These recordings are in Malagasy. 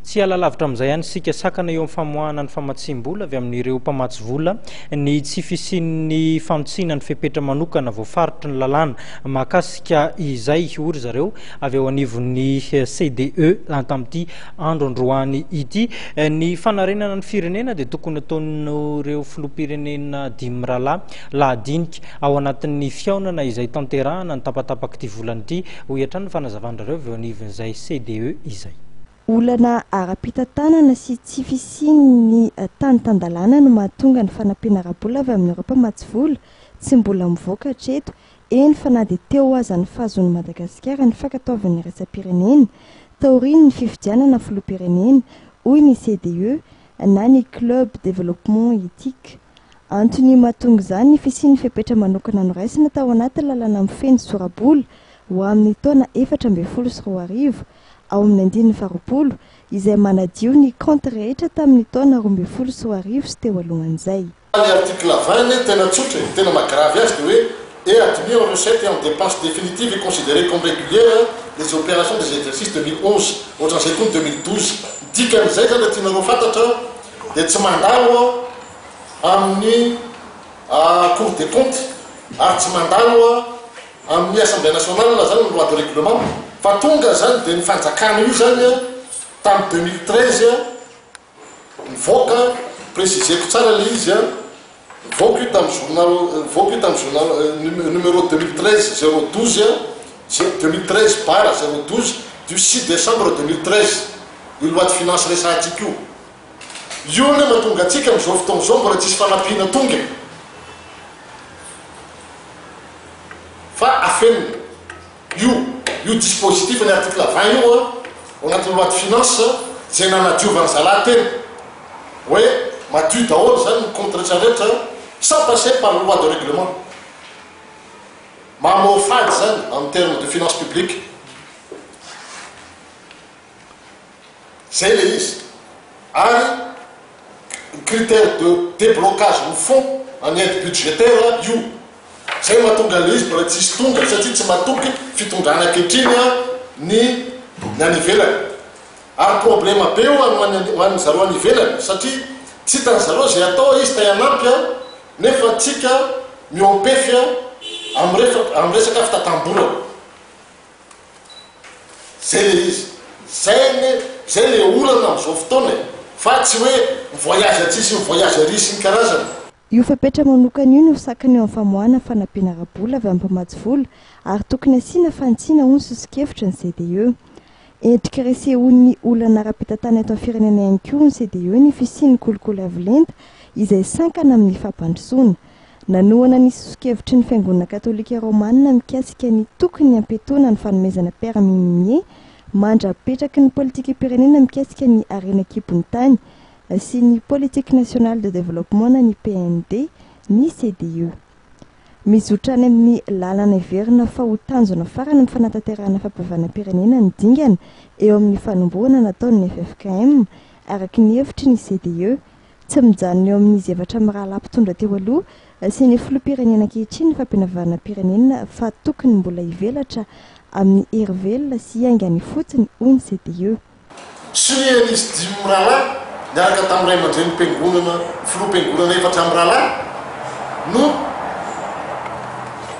Tsy hiala lavitra amin'izay ihany isika. Sakana eo amin'ny famoahana ny famatsiam-bola avy amin'ireo mpamatsy vola ny tsy fisian'ny fanitsiana ny fepetra manokana voafaritry ny lalàna mahakasika izay, hoy ry zareo avy eo anivon'ny CDE tamin'ity andro androany ity. Ny fanarenana ny firenena dia tokony hataon'ireo filoham-pirenena dimy mirahalahy lahadinika ao anatin'ny fihaonana izay tanterahana ny tapatapak'ity volana ity, hoy hatrany ny fanazavan-dry zareo avy eo anivon'izay CDE izay. Olana ara-pitantanana sy tsy fisian'ny tany tan-dalàna no mahatonga ny fanampiana ara-bola avy amin'ireo mpamatsy vola tsy mbola mivoaka hatreto, eny fa na dia teo aza ny fahazoan'i Madagasikara ny fankatoavan'ny iraisam-pirenena taorian'ny fifidianana filoham-pirenena, hoy ny CDE na ny Club Développement Ethique. Antony mahatonga izany ny fisian'ny fepetra manokana noraisina tao anatin'ny lalàna mifehy ny sora-bola ho amin'ny taona 2014, ao amin'ny andininy faharoapolo, izay manadio ny kaonty rehetra tamin'ny taona 2012 sy teo alohan'izay. Ny article 20 anie tena tsotra e, tena maha grave azy dia hoe est admis en recette et en dépenses définitives et considérées comme régulières les opérations des exercices 2011, ohatran'izay koa ny 2012. Ny dikan'izay zany raha tianareo fantatra dia tsy mandalo amin'ny Cour des comptes ary tsy mandalo Amin'ny Assemblée nationale zany ny loi de règlement fa tonga zany dia ny fanjakana io zany tamin'ny 2013 nivoaka, préciser-ko tsara le izy an, nivoaka io tamin'ny journal, nivoaka io tamin'ny journal numéro 2013 012 2013 barre 012 du 6 décembre 2013 io loi de finance resahantsika io. Io anie mahatonga antsika amin'izao fotoana izao mbola tsisy fanampiana tonga e. Fa afenina io io dispositif ny article 20 io an, ao anatin'ny loi de finance izay nanadiovan'ny zalahy tena hoe madio daholo izany ny compte rehetra rehetra sans passer par loi de règlement. Mamoafady izany en terme de finance publique. Zay le izy. Ary ny critère de déblocage ny fonds en aide budgétaire io. Zay mahatonga an'le izy mbola tsisy tonga satria tsy matoky fitondrana ankehitriny ny ny any ivelany. Ary problème be io ho an'ny ho an'ny zareo any ivelany satria tsy hitan'ny zareo zay atao izy te hanampy nefa tsika mihoam-pefy amin'ny resaka fitantam-bolana. Zay le izy. Zay anie, zay le olana amzao fotoana e. Fa tsy hoe mi-voyage atsy sy mi-voyage ary sy ny karazany. Io fepetra manokana io no sakana eo amin'ny famoahana fanampiana ara-bola avy amin'ny mpamatsy vola ary tokony hasiana fanitsiana hoy ny sosokevitry ny CDE. Endrika iray isehoan'ny olana ara-pitantanana eto amin'ny firenena ihany koa hoy ny CDE ny fisian'ny kolikoly avo lenta izay sankana amin'ny fampandrosoana. Nanohana ny soso-kevitry ny Fiangonana Katolika Romana mikasika ny tokony hampiatoana ny fanomezana permis minier mandra-petraky ny politikam-pirenena mikasika ny harena an-kibon'ny tany sy ny Politique Nationale de Développement na ny PND ny CDE. Mizotra any amin'ny lalana heverina fa ho tanjona farany amin'ny fanatanterahana fampihavanam-pirenena ny dingana eo amin'ny fanombohana nataon'ny ffkm araka ny hevitry ny CDE. Tsy mijanona eo amin'izy efatra mirahalahy mpitondra teo aloha sy ny filoham-pirenena ankehitriny ny fampianavanam-pirenena fa tokony mbola hivelatra amin'ny hery velona sy hiainga any ifotony, hoy ny CDE. Sonian'izy dimy mirahalahy niaraka tamin'ny ray aman-drenim-piangonana filoham-piangonana efatra mirahalahy no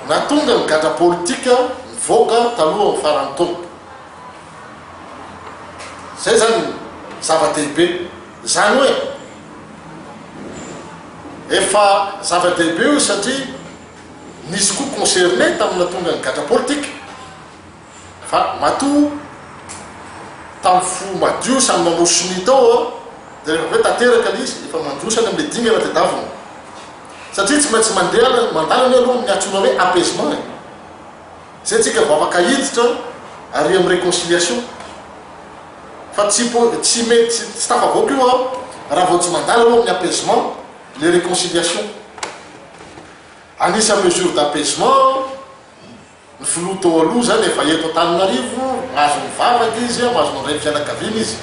nahatonga ny gadra politika nivoaka talohan'ny faran'ny taona. Izay izany no zava-dehibe. Izany hoe, efa zava-dehibe io satria nisy koa concerné tamin'ny nahatonga ny gadra politika. Fa matoa tamin'ny fo madio samy nanao sonia tao dia rehefa avy eo tanteraka ilay izy, efa mandroso any amin'ilay dingana tadiavina. Satria tsy maintsy mandeha, mandalo anie aloha amin'ny antsoina hoe apaisement e. Zay tsika vao afaka hiditra ary amin'ny réconciliation. Fa tsy tsy mety tsy tafavoaka io an raha vao tsy mandalo aloha amin'ny apaisement le réconciliation. Anisan'ny mesure d'apaisement ny filoha teo aloha zany efa eto Antananarivo, mahazo mivavaka izy, mahazo mandray ny fianakaviany izy.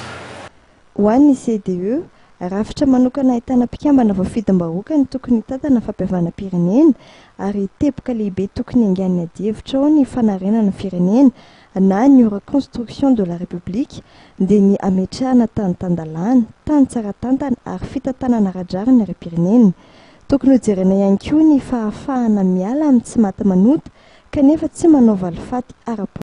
Ho an'ny CDE, Rafitra manokana ahitana mpikambana voafidim-bahoaka no tokony hitantana fampihavanam-pirenena ary teboka lehibe tokony haingan'ny adihevitra ao ny fanarenana ny firenena na ny reconstruction de la République dia ny hametrahana tany tan-dalàna, tany tsara tantana ary fitantanana ara-drariny ara-pirenena. Tokony hojerena ihany koa ny fahafahana miala amin'ny tsy maty manota kanefa tsy manao valifaty ara-politika.